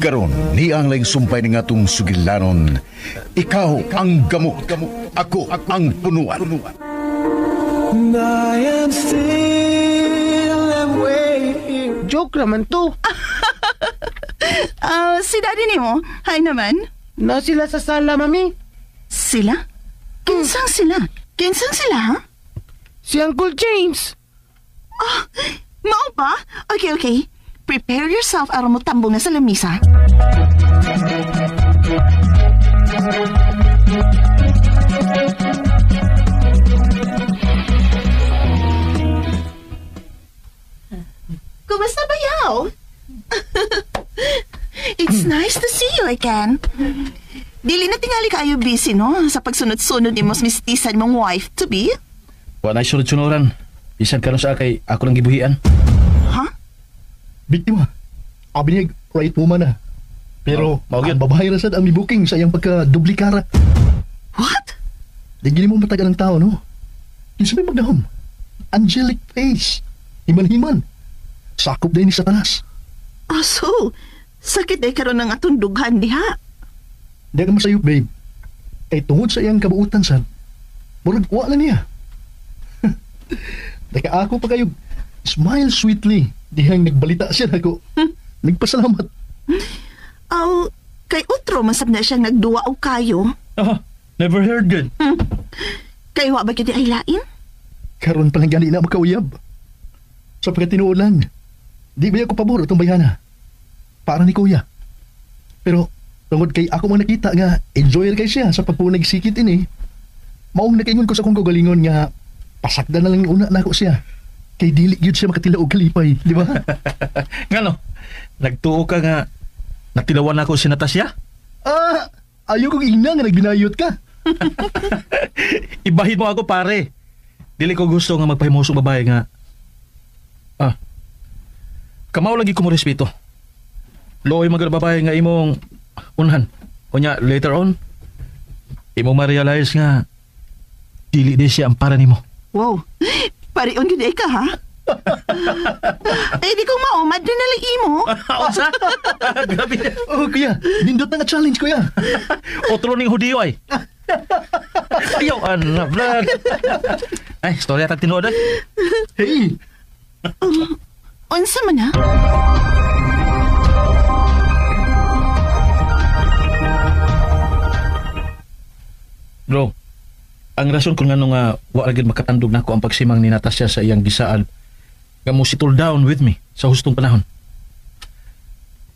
Karon ni ang laing sumpay ni ngatong sugilanon. Ikaw ang gamot, ako ang punuan. And I am still waiting. Joke naman to. Si daddy ni mo, hi naman. Na sila sa sala, mami. Sila? Kinsang sila? Kinsang sila, ha? Si Uncle James. Ah, mao ba? Okay, okay. Prepare yourself aron mo tambong na sa lamisa. Kumusta ba yaw? It's nice to see you again. Dili na tingali kayo busy, no? Sa pagsunod-sunod ni mos mistisan mong wife to be. Wa na sunod-sunuran. Bisan karon sa kay ako lang gibuhian. Ha? Biktima. Abi niya, right woman na. Pero, Oh, mao gyud. ang babae ra sad ang mibuking sa iyang pagka-duplikara. What? Di gini mo matagal ang tao, no? Kinsa may magdahom? Angelic face. Himan-himan. Sakop din ni Satanas. Ah, so, sakit ay karon ng atong dughan diha. Di ka masayop, babe. Kay tungod sa iyang kabuutan sad, murag wa na niya. Teka ako pa kayo, smile sweetly. Dihang nagbalita siya nako. Nagpasalamat. Aw, kay utro masab na siyang nagduwa og kayo. Ah, never heard good. Kay wa ba gyud ay lain? Karon pa lang gani na makauyab. Sa pagkatinuod lang, di ba ako pabor itong bayhana? Para ni kuya. Pero tungod kay ako man nakita nga enjoyer kay siya sa pagpunag sikit ini, maong nakaingon ko sa akong kaugalingon nga pasakdan na lang una nako siya. Kay dili gyud siya makatila og kalipay, di ba? Ngano? Nagtuo ka nga natilawan ako si Natasha? Ah, ayaw kong ingna nga nagbinayot ka. Ibahin mo ako, pare. Dili ko gusto nga magpahimusog babae nga. Ah. Kamao lagi ko mo respeto. Looy mga babae nga imong unhan. Unya later on imo ma-realize nga dili di siya ang para nimo. Wow, parion gyud ay ka ha? Ay, di ko mao, madre na lang imo. Unsa? Grabe. Oh, kuya, nindot na nga challenge, kuya. Otro ning Hudiyo ay. Ayaw, ana, blood. Ay, storya tag tinuod ay. Hey, Unsa man ha? Bro, ang rason kung ngano nga wa ra gyud makatandog nako ang pagsimang ni Natasha sa iyang gisaad nga mo settle down with me sa hustong panahon.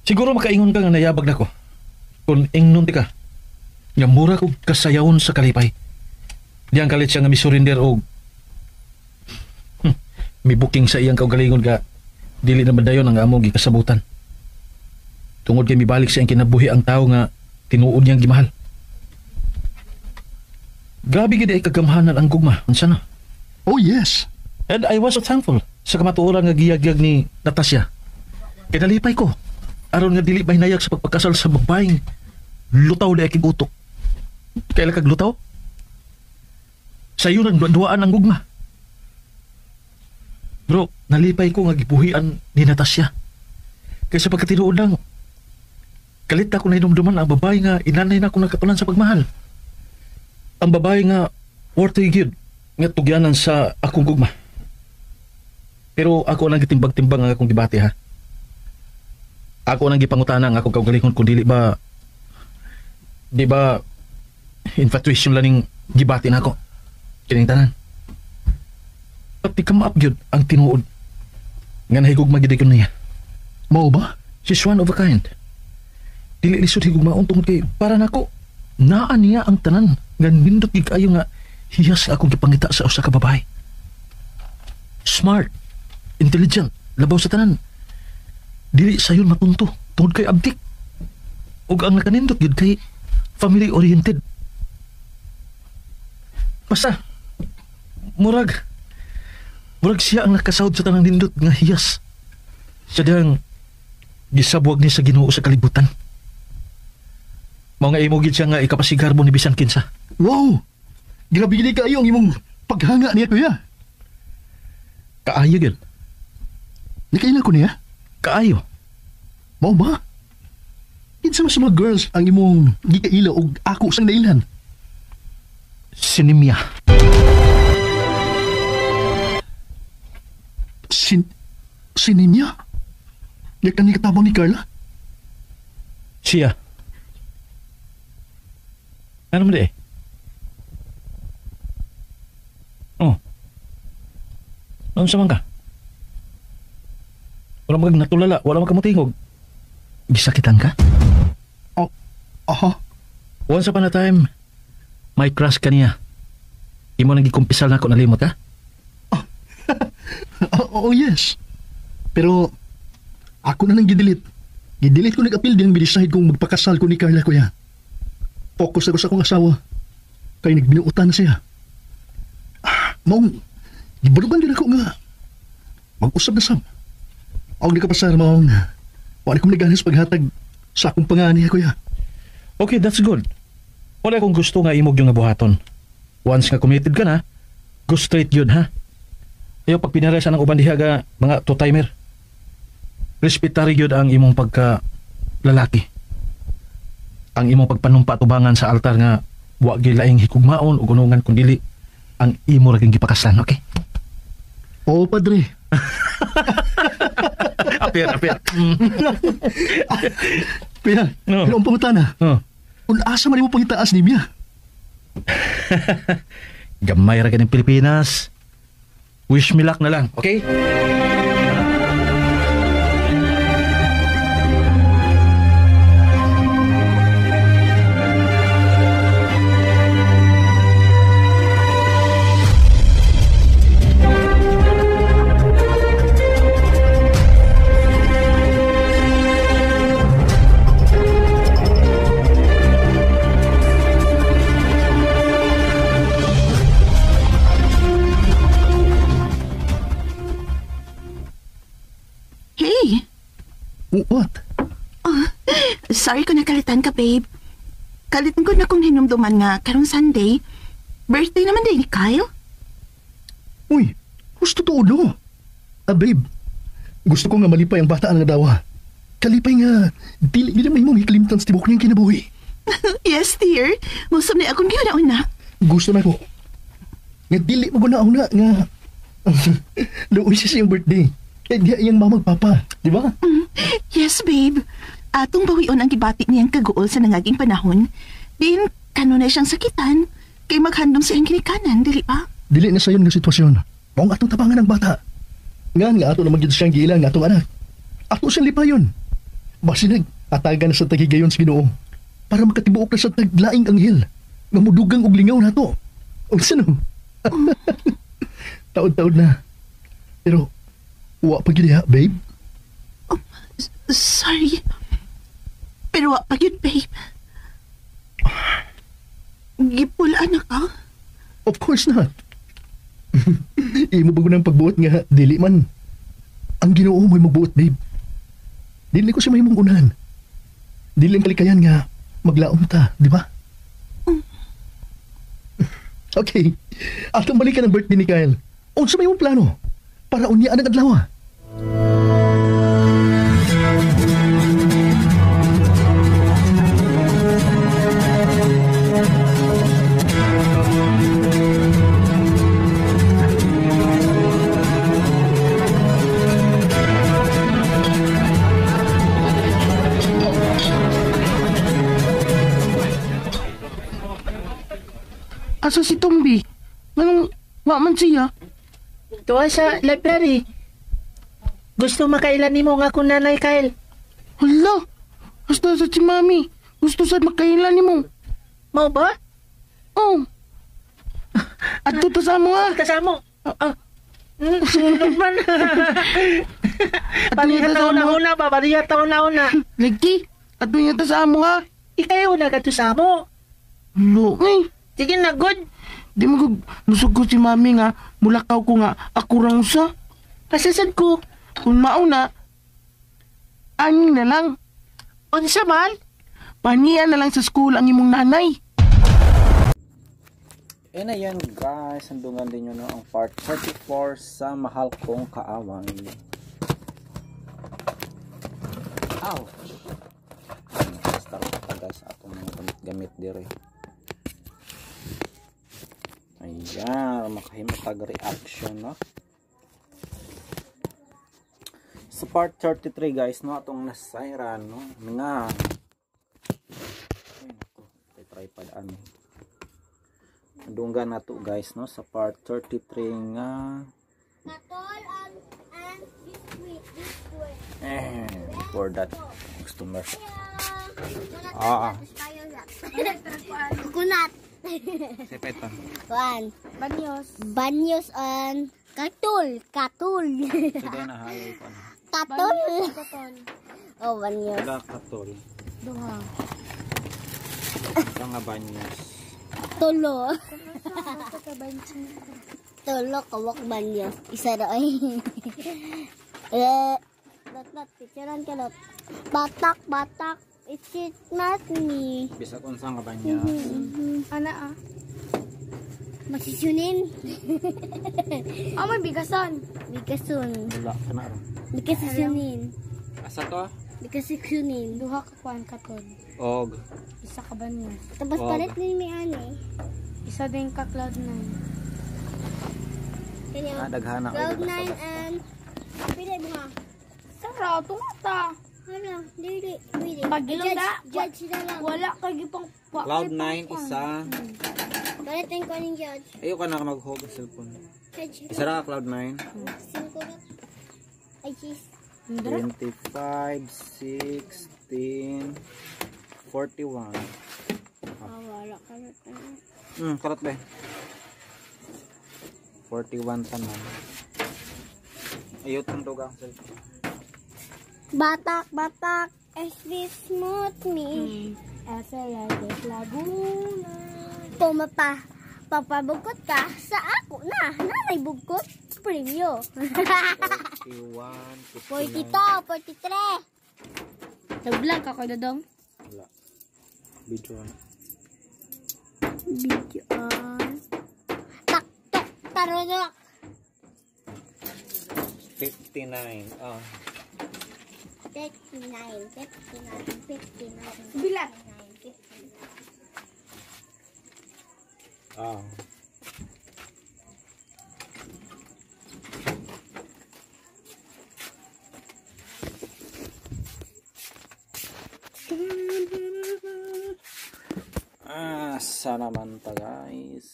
Siguro makaingon ka nga nayabag nako. Kung ingnon ti ka nga mura kog kasayawon sa kalipay. Diyang kalit siya nga misurrender og mi booking sa iyang kaugalingon ka dili na dayon ang among gikasabutan. Tungod kay mibalik sa iyang kinabuhi ang tawo nga tinuod niyang gimahal. Grabe gid ay kagamhanan ang gugma. Unsa na? Oh yes. And I was so thankful sa kamatuoran nga giyagyag ni Natasha. Kay nalipay ko. Aron nga dili mahinayag sa pagpakasal sa babaeng lutaw na aking utok. Kaila kag lutaw? Sayo nagduaan ang gugma. Bro, nalipay ko nga gibuhian ni Natasha. Kaysa pagkatinuod lang, kalit ako na hinumduman ang babae nga inanay na ako nakatunan sa pagmahal. Ang babae nga worthy gyud nga tugyanan sa akong gugma. Pero ako nang gitimbag-timbang ang akong gibati ha. Ako nang gipangutana ang akong kaugalingon kung dili ba di ba infatuation lang ning gibati nako. Kining tanan. At di ka maap gyud ang tinuod nga nahigugma gyud ko niya. Mao ba? She's one of a kind. Dili lisod higugmaon tungod kay para nako naa niya ang tanan nga nindot gid kaayo nga hiyas akong gipangita sa usa ka babae. Smart, intelligent, labaw sa tanan. Dili sayon matunto tungod kay abdik. Ug ang nakanindot gyud kay family oriented. Basta murag siya ang nakasawd sa tanang nindot nga hiyas. Siya diyang gisabwag ni sa Ginoo sa kalibutan. Mao nga imo gid siya nga ikapasigarbo ni bisan kinsa. Wow! Grabe gid kaayo ang imong paghanga niya, kuya. Kaayo gyud. Nikaila ko niya? Kaayo. Mao ba? Kinsa man sa mga girls ang imong gikaila og ako sang nailan? Sinimya. Sinimya? Nga kani katabang ni Carla? Siya. Ano mo di eh? Oh. Ano sa man ka? Wala mag natulala, wala mag kamutingog. Gisakitan ka? Oh, aha. Once upon a time, may crush ka niya. Imo nang gikumpisal na ako nalimot, ha? Oh, yes. Pero, ako na lang gidelete. Gidelete ko nag-appeal din midecide kung magpakasal ko ni Carla, kuya. Focus ako sa akong asawa. Kay nagbinuotan na siya. Maong, gibarugan din ako nga. Mag-usap na sab. Ang nakapasar maong, wala kong naganas paghatag sa akong pangani, kuya. Okay, that's good. Wala akong gusto nga imog yung buhaton. Once nga committed ka na, go straight yun, ha? Ayaw pag pinaresa ng uban diha ga mga two-timer. Respetari yun ang imong pagka lalaki. Ang imong pagpanumpa tubangan sa altar nga wa gilaing hikugmaon o gunungan kun dili ang imo ra gipakaslan, okay? Oo, padre. Apir, apir. Kuya, No. no. Ang pangutana. Oh. Kung asa man imo pangitaas ni Mia? Gamay ra ganing Pilipinas. Wish me luck na lang, okay? Hey, What? sorry ko nakalitan ka, babe. Kalitan ko na kung hinumduman nga karong Sunday. Birthday naman day ni Kyle. Uy, gusto to no. Ah, babe, gusto ko nga malipay ang bata ang dawa. Kalipay nga, dili gid may mong hikalimtan sa tibok niyang kinabuhi. Yes, dear. Musam ni akong giuna-una. Gusto na ko. Nga dili mo guna-una nga. Luoy siya sa iyang birthday. Kaya diya iyang mama papa, di ba? Yes, babe. Atong bawion ang gibati niyang kaguol sa nangaging panahon. Din, kanunay siyang sakitan. Kay maghandom sa iyang ginikanan, dili ba? Dili na sayon nga sitwasyon. Maong atong tabangan ang bata. Nga nga ato naman gyud siyang giilang nga atong anak. Ato siyang lipayon. Basinag, atagan na sa taghigayon sa Ginoo para makatibuok na sa taglaing anghel nga mudugang og lingaw nato. Unsa no? Taod-taod na. Pero wa pa gyud diha, babe. Oh, sorry. Pero wa pa gyud, babe. Gipulaan na ka? Of course not. Imo ba ng pagbuot nga dili man. Ang Ginoo mo'y magbuot, babe. Dili ko siya mahimong unahan. Dili ang kalikayan nga maglaom ta, di ba? Okay. Atong balikan ang birthday ni Kyle. Unsa may imong plano para unyaan ang adlaw? Asa si Tumbi? Anong wa man siya? Tuwa sa library. Gusto makailan nimo nga akong nanay, Kyle. Hala! Hasta sa si Mami. Gusto sad makailan nimo. Mao ba? Oh. Adto ta sa amo ha. Kasamo. Sunod man. Adto Pariha ta sa taon na amo. una ba? Pariha taon na una. Lagi. Adto ta sa amo ha. Ikaw na ka to sa amo. Lo, eh. Sige na, good. Di mo kog nusog ko si Mami nga mulakaw ko nga ako rang usa. Kasasad ko. Kung mauna, ani na lang. Unsa man? Panian na lang sa school ang imong nanay. And ayan guys, sandungan din nyo no, ang part 34 sa Mahal Kong Kaaway. Ouch! guys atong mga gamit-gamit dire. Ayan, makahimo tag reaction, no? Sa part 33 guys, no, atong nasayran, no, nga ay nako, kay tripod ano. Dunggan nato guys, no, sa part 33 nga Katol and biscuit, biscuit. Before that customer. Ah. Coconut. Sepetan. One. Banyos. Banyos and katul. Katul. Sige na hayo ko. Katul. Banyos katol. Oh, banyos. Wala katol. Duha. Ito nga banyos. Tulo. Tulo kawak banyos. Isa na ay. Eh, lot lot picturean ka lot. Batak batak. It's not me. Bisag unsa nga banyos. Ana ah. Masisunin. Oh, may bigasan. Bigasun. Wala kana ra. Bigasunin. Asa to? Bigasunin. Duha ka kuan katol. Og Isa ka banyos. Tapos Og. palit ni may ani. Isa din ka cloud nine. Kanya. ah, daghana oy Cloud basta nine basta. and pili mo ha. Sara, tunga. Hala, dili, pili. Pagilong Judge, da. judge na lang. Wala kay gipang wa Cloud kay 9 pang- isa. Palit ang kuning judge. Ayo ka na mag-hold ang cellphone. Judge. Isa ra ka cloud 9. Singko na. Ay, cheese. 25, 16, 41. Ah, wala ka na. Karot ba? 41 tanan. Ayot ang duga ang cellphone. Batak, batak. SV smooth me. SLS Laguna. Pumapa. Papabugkot ka sa ako na. Nanay bugkot. Premyo. 41, 42, 59. 43. Nag-vlog ako dodong. Wala. Video na. Video on. Tak, tok, tarunok. 59. Ah. 59, 59, 59. Bilat. 59. Ah. Ah, sana man ta guys.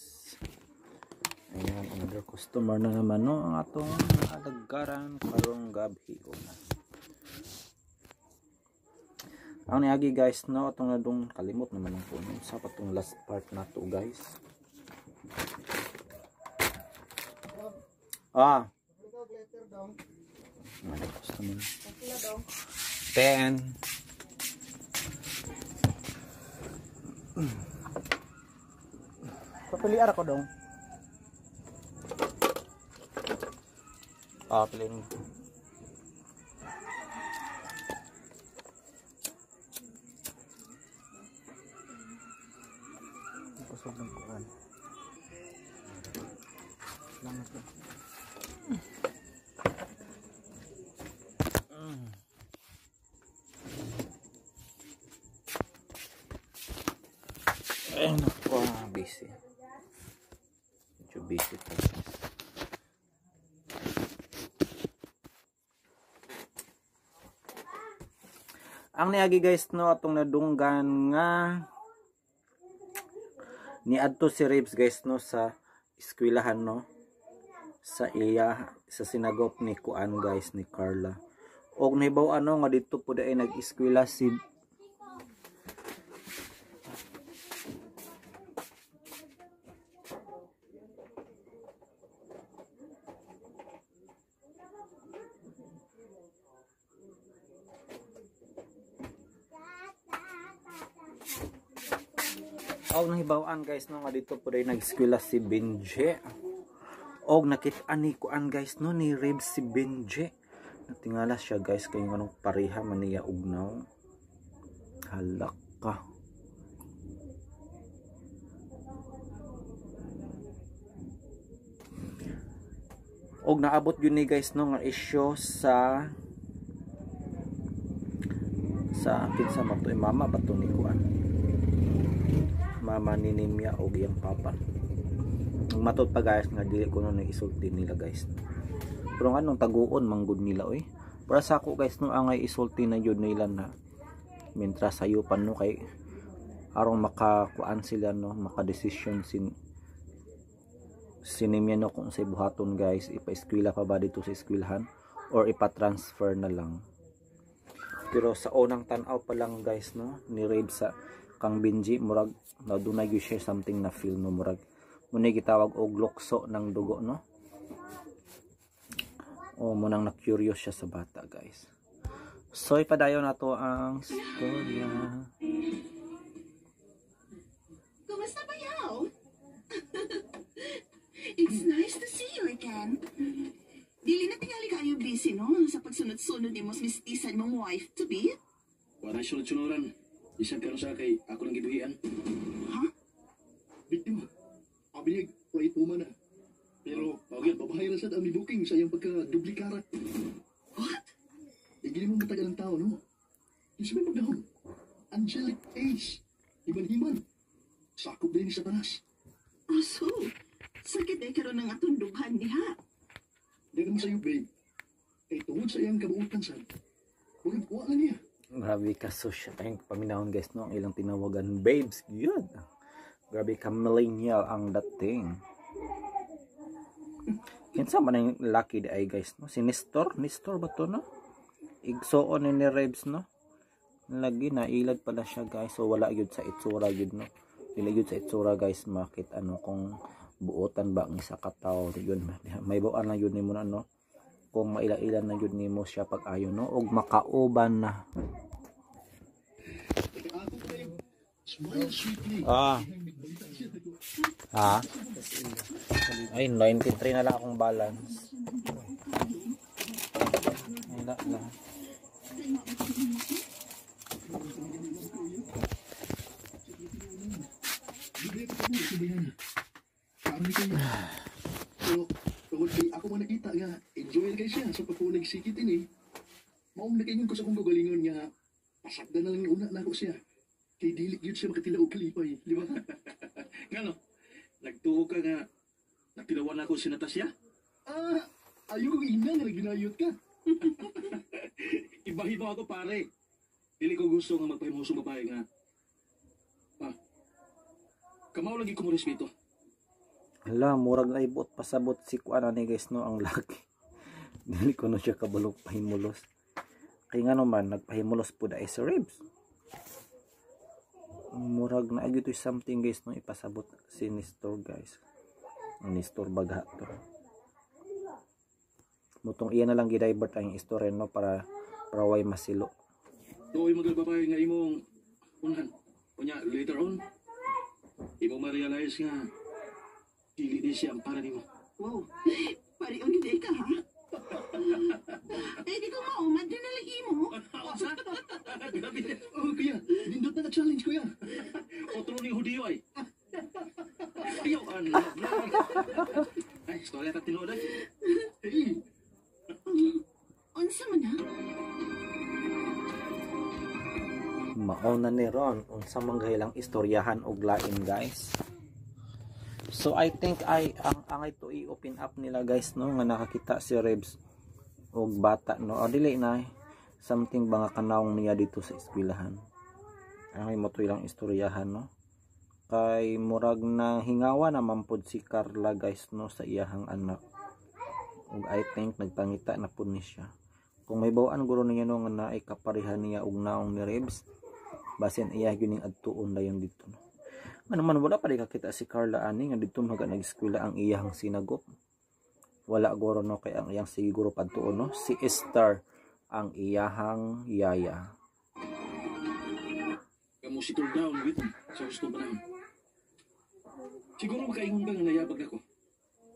Ayan, another customer na naman no, ang atong alagaran karong gabi una. Ang niagi guys no, atong nadong kalimot naman ang puno sa patong last part na to guys. Ah. Another customer. 10. Papili ara ko dong. Ah, piliin mo. Kusog ng kuan. Salamat dong. Ay, naku, busy. Medyo busy pa. Ang niagi guys no, atong nadunggan nga niadto si Ribs guys no sa eskwelahan no, sa iya sa sinagop ni kuan guys ni Carla. Og nahibaw ano nga dito po dai nag-eskwela si Og nahibaw-an guys no nga dito po dai nag-eskwela si Benji. Og nakit-an ni kuan guys no ni Ribs si Benji. Natingala siya guys kay nganong pareha man niya ugnaw. Halak ka. Og naabot yun ni guys no nga isyo sa kinsa man to, mama ba to ni kuan? mama ni Nimya og iyang papa. Ang matod pa guys nga dili ko no isulti nila guys. Pero anong taguon manggod nila oy. Para sa ako guys no, angay isulti na jud nila na mientras sayo pa no, kay aron makakuan sila no, makadesisyon sin si Nimya no kung sa buhaton guys, ipa-eskwela pa ba dito sa eskwelahan or ipa-transfer na lang. Pero sa unang tan-aw pa lang guys no ni Rabe sa kang Benji, murag na dunay gyud siya something na feel no, murag muna gitawag og lukso ng dugo no. O munang na curious siya sa bata guys. So ipadayon na to ang storya. Kumusta ba yaw? It's nice to see you again. Dili na tingali kayo busy, no? Sa pagsunod-sunod ni mos mistisan mong wife to be. Wala sunod-sunuran. Bisan karon sa kay ako lang gibuhian. Huh? Biktima. Abi niya, wait woman na. Pero, Mao gyud. babae ra sad ang booking sa iyang pagka-duplikara. What? Igili mo matagal ang tao, no? Isa may magdahom. Angelic Ace. Himan-himan. Sakop din ni Satanas. Oh, so, sakit ay karon ng atong dughan diha. Di naman sa'yo, babe. Kay tungod sa iyang kabuutan sad. Murag kuha na niya. Grabe ka social. Ay, paminahon guys no, ang ilang tinawagan babes. Yun. Grabe ka millennial ang dating. Kinsa man ang lucky di ay guys no? Si Nestor, Nestor ba to no? Igsuon ni Rebs no? Lagi na ilad pala siya guys. So wala gyud sa itsura gyud no. Dili gyud sa itsura guys makit ano kung buotan ba ang isa ka tawo yun. May buan na gyud nimo na no. Kung maila-ila na gyud nimo siya pag ayo no og makauban na. Teka, ako pa kayo. Smile sweetly. Ah. Ha? Ay, 93 na lang akong balance. Ay, la, la. Bigay ko pa mo sa bayana. Parang ni kayo. Pero, tungod kay ako man nakita nga, enjoy kay siya sa pagpulag sikit ini. Maong nakaingon ko sa akong kagalingon nga, pasagdan na lang una na ako siya. Kay dili gyud siya makatila og kalipay, di ba? Ngano? Nagtuo ka nga nagtilawan ako si Natasha? Ah, ayaw kong ina nga naginayot ka. Ibahin mo ako pare. Dili ko gusto nga magpahimusong babae nga. Ah. Kamao lagi ko mo respeto. Hala, murag na ibot pasabot si kuan ani guys no ang laki. Dili ko no siya kabalok pahimulos. Kay nga naman nagpahimulos pud ay sa ribs. Murag na agyo to something guys no ipasabot si Nestor guys. Ang Nestor bagha to. Mutong iya na lang gidivert ang istorya no para para way masilo. Tuoy mga babae nga imong unhan. Unya later on imong ma-realize nga dili di siya ang para nimo. Wow, pari ang gid ka ha? Eh, di ko maumad na nalang imo. Grabe. Oh, kuya, nindot na ka-challenge, kuya. Otro ni Hudiyo ay. Ayaw ano. Ay, istorya ka tinuod ay. Hey, Unsa man ha? Mao na ni Ron unsa man gahilang istoryahan og lain guys. So I think ay ang angay to i-open up nila guys no nga nakakita si Rebs og bata no. O dili na something ba nga kanawong niya dito sa eskwelahan. Angay mo to ilang istoryahan no. Kay murag na hingawa na man pod si Carla guys no sa iyahang anak. Ug I think nagpangita na pud ni siya. Kung may bawaan guro niya no nga naay kapareha niya og naong ni Rebs, basin iya gyud ning adtuon dayon dito no. Ano man wala pa di kakita si Carla ani nga didto maga nag-eskwela ang iyahang sinagop. Wala guro no kay ang iyang siguro padtuon no si Esther ang iyahang yaya. Kamo settle down with me sa gustong panahon. Siguro makaingon ka nga nayabag ako.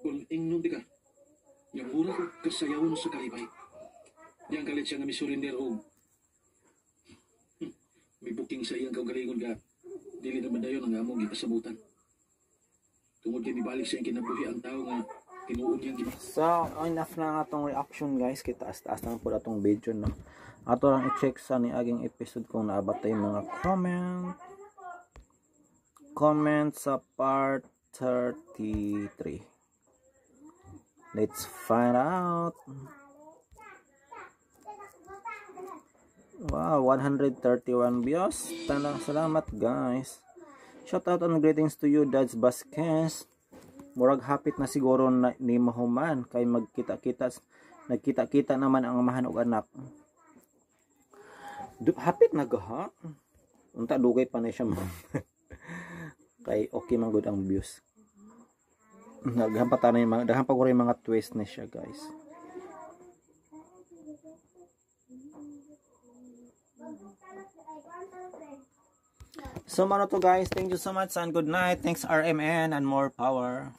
Kung ingnon di ka, nga mura ko kasayawon sa kalipay. Diyang kalit siya nga misurrender og may booking sa iyang kaugalingon ka. Dili naman dayon ang among gipasabutan. Tungod kay mibalik sa iyang kinabuhi ang tao nga tinuod niyang gina. So, enough na nga tong reaction guys. Kita taas-taas lang po atong video no. Ato lang i-check sa niaging episode kung naabat tayo mga comment. comment sa part 33? Let's find out. Wow, 131 views. Tanang salamat, guys. Shout out and greetings to you, Dads Vasquez. Murag hapit na siguro na, ni mahuman kay magkita-kita, nagkita-kita naman ang amahan ug anak. Hapit na gaha. Unta dugay pa na siya, ma'am. Kay okay man gud ang views. Daghan pa tanay mga, daghan pa gud mga twist na siya, guys. So mano to, guys. Thank you so much and good night. Thanks, RMN, and more power.